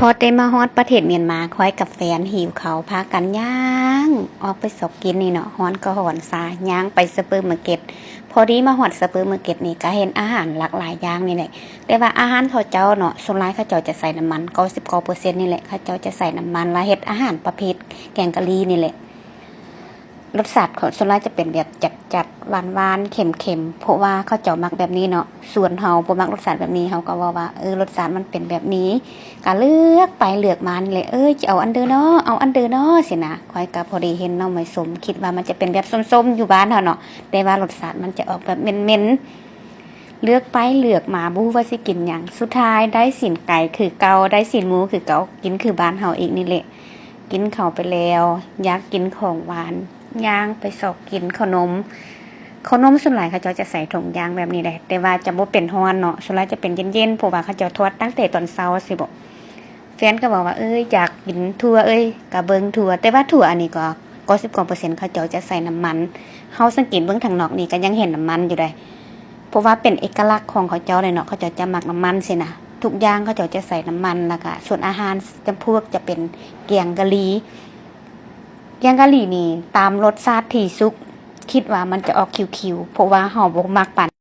ພໍໄດ້ມາຮອດປະເທດມຽນມາ, ຂ້ອຍກັບແຟນຫິວເຂົ້າ ພາກັນຍ່າງອອກໄປຊອກກິນນີ້ເນາະ, ຮ້ອນກໍຮ້ອນຊາ, ຍ່າງໄປຊຸບເປີມາເກັດ. ພໍດີມາຮອດຊຸບເປີມາເກັດນີ້ ກໍເຫັນອາຫານຫຼາກຫຼາຍຢ່າງນີ້ແຫຼະ, ແຕ່ວ່າອາຫານເຂົາເຈົ້າເນາະ ສ່ວນຫຼາຍເຂົາເຈົ້າຈະໃສ່ນ້ຳມັນ ເກົ້າສິບເກົ້າເປີເຊັນນີ້ແຫຼະ, ເຂົາເຈົ້າຈະໃສ່ນ້ຳມັນ ແລະ ເຮັດອາຫານປະເພດແກງກະຫຼີ່ນີ້ແຫຼະ. ລົດຊາດຂອງສ່ວນຫຼາຍຈະເປັນແບບຈັດໆ ຫວານໆ ເຄັມໆ ເພາະວ່າເຂົາເຈົ້າມັກແບບນີ້ເນາະ. ສ່ວນເຮົາບໍ່ມັກລົດຊາດແບບນີ້, ເຮົາກໍເວົ້າວ່າ ເອີ ລົດຊາດມັນເປັນແບບນີ້, ກໍເລືອກໄປເລືອກມານີ້ແຫຼະ, ເອີຍ ຈະເອົາອັນເດີເນາະ ເອົາອັນເດີເນາະ ຊີ້ນະ. ຂ້ອຍກໍພໍດີເຫັນໜໍ່ໄມ້ສົ້ມ, ຄິດວ່າມັນຈະເປັນແບບສົ້ມໆ ຢູ່ບ້ານເຮົາເນາະ, ແຕ່ວ່າລົດຊາດມັນຈະອອກແບບເໝັນໆ. ເລືອກໄປເລືອກມາ ບໍ່ຮູ້ວ່າຊິກິນຫຍັງ, ສຸດທ້າຍໄດ້ຊີ້ນໄກ່ຄືເກົ່າ, ໄດ້ຊີ້ນໝູຄືເກົ່າ, ກິນຄືບ້ານເຮົາອີກນີ້ແຫຼະ. ກິນເຂົ້າໄປແລ້ວ ຢາກກິນຂອງຫວານ, ຍ່າງໄປຊອກກິນເຂົ້າໜົມ. ເຂົ້າໜົມສ່ວນຫຼາຍເຂົາເຈົ້າຈະໃສ່ຖົງຢາງແບບນີ້ແຫຼະ, ແຕ່ວ່າຈະບໍ່ເປັນຮ້ອນເນາະ, ສ່ວນຫຼາຍຈະເປັນເຢັນໆ ເພາະວ່າເຂົາເຈົ້າທອດຕັ້ງແຕ່ຕອນເຊົ້າຊີ້ບໍ. ແຟນກໍບອກວ່າ ເອີຍ ຢາກກິນຖົ່ວເອີຍ, ກໍເບິ່ງຖົ່ວ, ແຕ່ວ່າຖົ່ວອັນນີ້ກໍ ເກົ້າສິບກວ່າເປີເຊັນ ເຂົາເຈົ້າຈະໃສ່ນ້ຳມັນ. ເຮົາສັງເກດເບິ່ງທາງນອກນີ້ກໍຍັງເຫັນນ້ຳມັນຢູ່ໃດ, ເພາະວ່າເປັນເອກະລັກຂອງເຂົາເຈົ້າເລີຍເນາະ, ເຂົາເຈົ້າຈະໝັກນ້ຳມັນຊີ້ນະ. ທຸກຢ່າງເຂົາເຈົ້າຈະໃສ່ນ້ຳມັນ, ແລ້ວກະສ່ວນອາຫານຈຳພວກຈະເປັນແກງກະຫຼີ່. ແກງກະຫຼີ່ນີ້ ຕາມລົດຊາດທີ່ສຸກ ຄິດວ່າມັນຈະອອກຂິວໆ ເພາະວ່າເຮົາບໍ່ມັກປານ